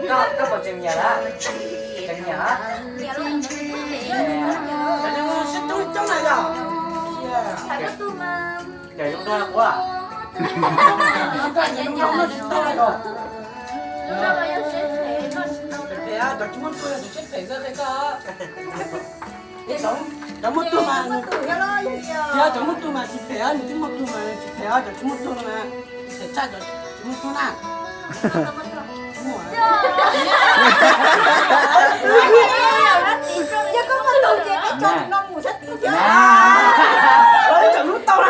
Koj puas tseem nyiam lawm? Tseem nyiam lawm? Cov zoo nraug quav. Cov muaj tug mas, cov muaj tug mas tsis phem, nws twb muaj tug mas tsis phem, cov tsis muaj tug mas phem, cov tsis muaj tug mas phem tshaj cov tsis muaj tug na. Yog koj muaj tug ces peb tso tus no mus sab tid thiab. Lawv tseem hlub tau na.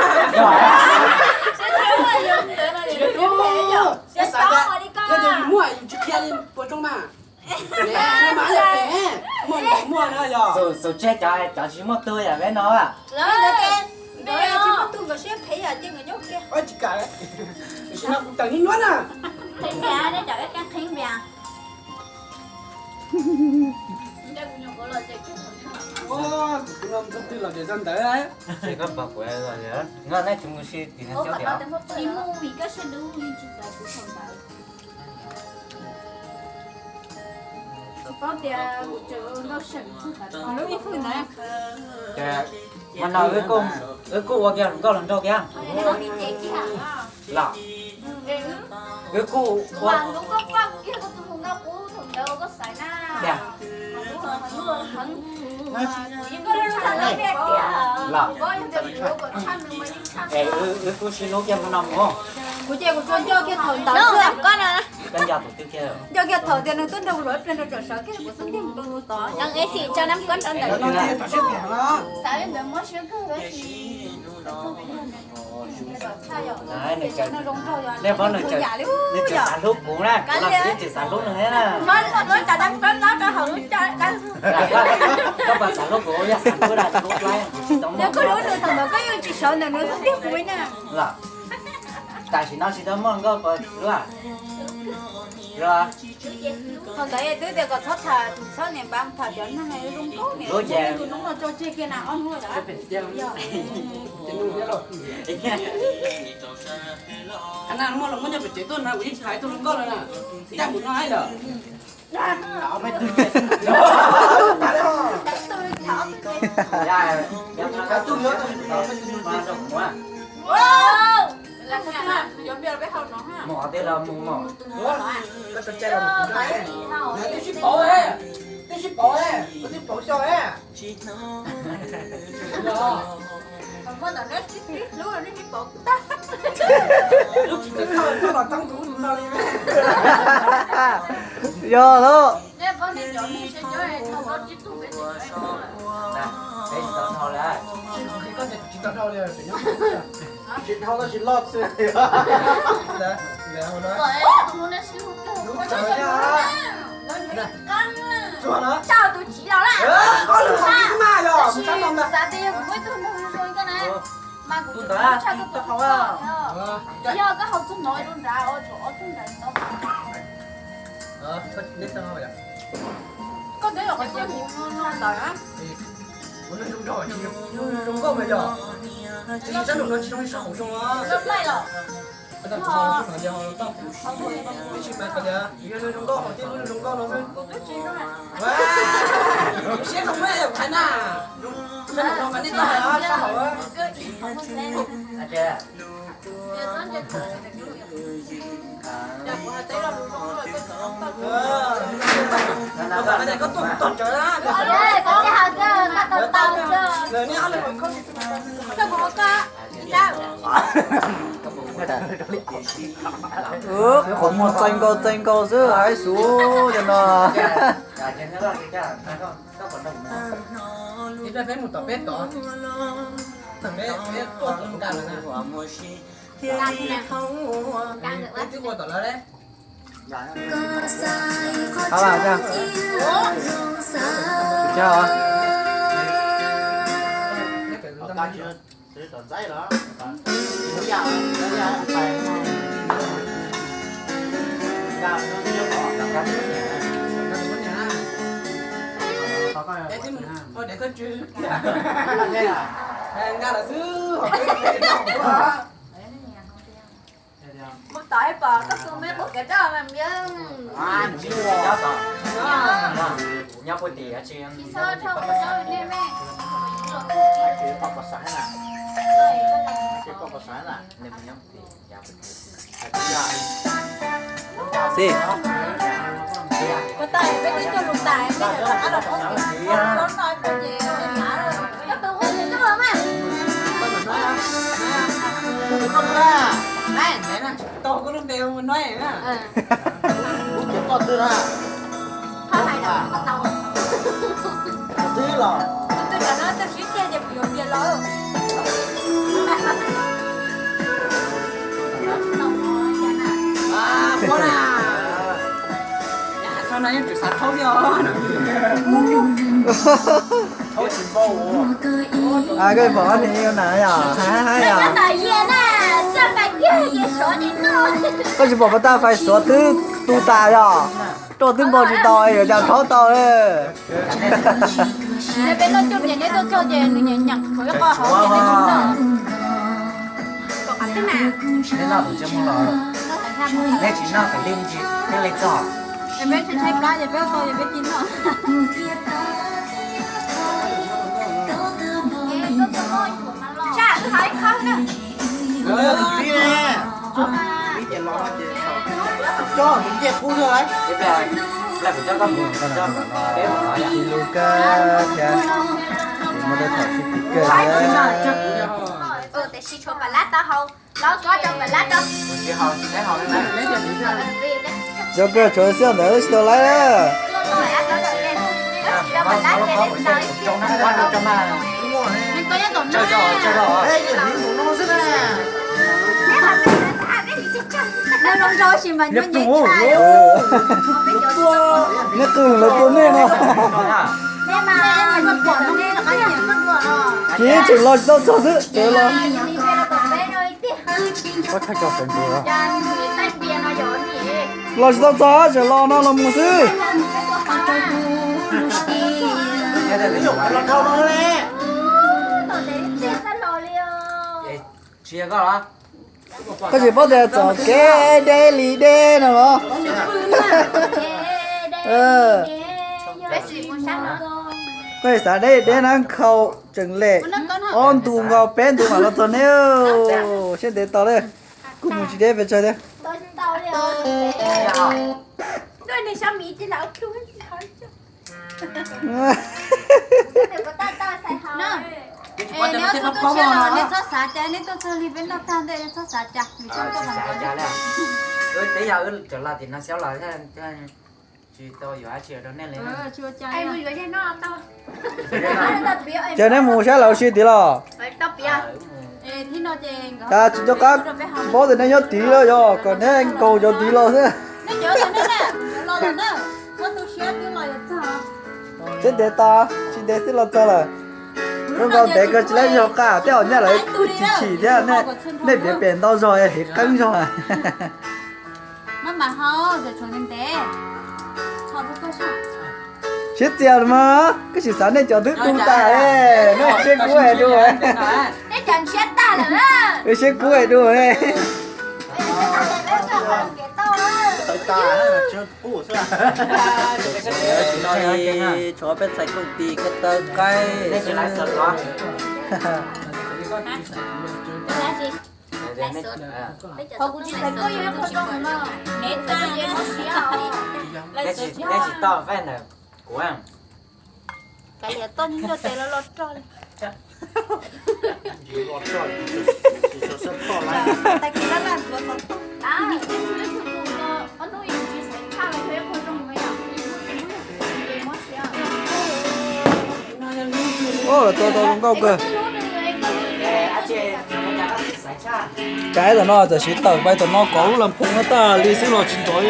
Yus xav tias yus muaj yus tsis qhia li puas zoo mas. Muaj, muaj no yog xav tseg cov, cov tsis muaj tug yam peb no. Tsis muaj tug nkawd siab phem yam ces nkawd nyob kiag. Tsis kam, tam sim no kuv tawm niaj nyuab na. Kuv tus no tus twg los tias txog ntawd. Koj pom kuv, nej tsis mus si tim no xyov tias. Mas no wb kuj ua kiag hluas nkauj hluas nraug thiab los? Wb kuj ua los? Es wb kuj sib hlub kiag hmo no mus. Kuv ces kuv tsuas nco kiag thaum ntawd xwb. Koj nco tus twg kiag? Nco kiag thaum tias nws tuaj nrog kuv los ib pliag nws txawm sawv kiag kuv xub ntiag mus rau tus tod. Nej paub nws tseem xav hlub kuv na, kuv los kuv yeej tseem xav hlub nws thiab na. Koj puas xav hlub kuv, yog xav hlub na hlub kuv. Yog koj hlub nws thaum ntawd koj yeej tsis sawv ntawm nws xub ntiag kuv na. Los, tam sim no tsis tau muaj nkauj puas hlub? Los, thaum ntawd twb tias kom txhob tham, txhob niam npav tham cov neeg zoo nkauj niam tus noob no tso tseg kiag na ob hnub. Qhov no muaj los muab cov pem tsev tuaj na, kuv yeej tsis hais tug zoo nkauj no na. Ncaj mus no lawm. Mus qhov twg los mus mas. Twb sib pauv, twb sib pauv, twb pauv xyov. Lub tsis tau txog los txog kuv no li. Yog lawm. Tsis dhau los tsis loj xwb. Tsuag no. Koj lwm hom xwb mas yog kuv sab no ntag. Xav tias yog kuv muaj ib tug nraug zoo zoo koj na, mas kuv tsis tshaj koj tau haus. Yog koj haus txog no rau nrad, ob tug nrad tau. Koj twb yog qhov tias kuv no ntawd. Kuv neeg zoo nraug, zoo nkauj mas yog. Tsis sab nraum no tsis zoo li sab hauv zoo. Tab sis mas koj tias yog neeg zoo nkauj hauv tib lub neeg zoo nkauj no xwb. Siab zoo me yog qhaiv na. Sab nraum no mas nej txhob hais sab hauv. Koj tuaj tog tsawv na. Qhov muag txaij nkaus txaij nkaus xwb, haib xus cov no. Peb mus tom peb tod, peb tuaj tom nka lawm na. Peb twb ua tom lawv le. Qab a, Nka lawm xwb. Muab Pom koj tus me qub kev rau mas nyob, nyob puag tim tsis, Xib. Twb los. Twb los. Twb los. Ua na. Thaum no yeej tseem xav thaub thiab os. Koj pom ob niag na yom, hais hais yom. Koj tsis pom pas taj fais xuav twb tu tas yom. Roj twb npau tsis tau yuav cas rhaub tau. Peb noj coj ces neb tuaj txog ces nws nyiam nyiam qhov ib qho hauv ces neb tsis noj. Neb tsis noj kom li ntsis thiaj li txog. Peb tsis tshaib plab ces peb tau ces peb cia noj. Sab, wb hais ib qho na. Coj tus ncej qub xwb. Ib pliag, ib pliag kuv coj koj mus, peb mus no yom. Lus kawg thiab, muaj tej thaum sib kis kawg thiab. Tiam sis tshuav pam lab tau hau, los koj rau pam lab rau. Kuv tsis hau, neb hau na. Cov kawg tshuav xiab ntawd tsis tau laib na. Neb qw lawv tua nej no. Ces tseem los tsis tau txog xwb, tseem los. Los tsis tau txog, tseem los no los mus xwb. Koj tsis paub tias txoj kev deb li deb no los? Koj xav deb deb na, nkhaus tseem lem ob ntu nkaus peb ntu mam los txog ne. Siab ntev tos li, kuj mus tsis deb pes tsawg thiab. Neb txhob xav tias neb tuaj txog li peb noj tag ntej, neb txhob xav cas. Teb yog wb cov los tim no xyov los tsis tau yuav dab tsi rau nej li. Ces neb mus saib lawv ua si tid los? Cas tsis nco qab, tsis paub tias neb nyob tid los yog kom neb nkaus cov tid los xwb. Siab ntev tos, tsis ntev xwb los txog lawm. Zoo nkaus ntev kawg tsis laib zog qab, tej zaum nyaj lawv kuj chim chim thiab, nej piav pem ntau zog heev qeeb zog. Siab txias los mas, koj tsis xav nej cov twb tu tas, nej siab kub es du. Siab kub es du. Tsis no li, tshuav peb txhais kooj tis ko taw qaib. Neb tsis tau vaj ntawm kuv. Ua, tua tau zoo nkauj kawg. Cas ib tom no tam sim tawm pais tom no kov lub las phoos no tag li xwb los tsis nrov li.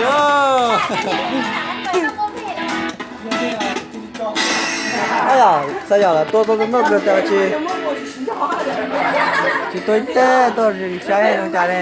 Yog, xav yog tua tau zoo nkauj kawg tas tsis, tsis tua ib teg tuaj saib zoo cas ne.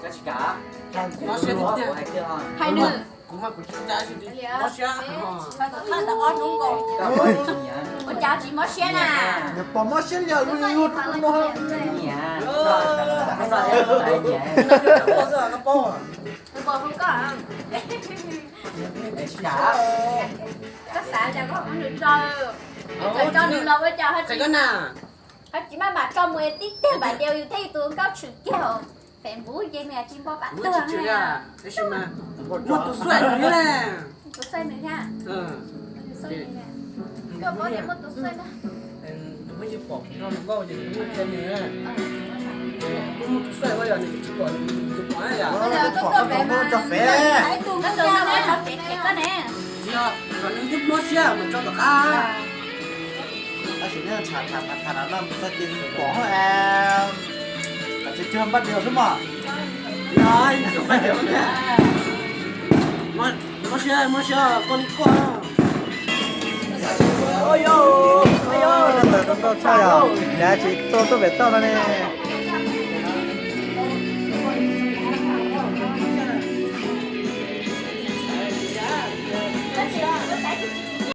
Koj tsis kam? Mob siab tiag tiag. Hais nws. Kuv mas kuv tsis kam, mob siab. Ua cas tsis mob siab na? Nws pom mob siab lias lus lus no. Nws pom hu koj. Koj xav cas koj muab nws tso, tso nws los ua cas ho tsis, ho tsis maj mam tso mus tib tiag npaum li yus thiab yus tus nkauj tshwm kiag hauv Facebook ces nws tsis npau pam tuag. Muaj tus xuaij nws thiab. Tus xuaij nws thiab. Koj paub tias muaj tus xuaij na. Muaj tus xuaij, yog nws tsis pom nws pom yom. Tus nkauj tso fev. Tsis yog, kom nws twb mob siab mas tso tom qab. Tab sis nyob tham tham tham no txog ces pom hos, kom tsis cuag npaj dios xwb mog. Mob siab, mob siab koj li koj. Ntawm zoo nkauj tshaj yom, nws tsis tuaj tuaj pem toj no ne.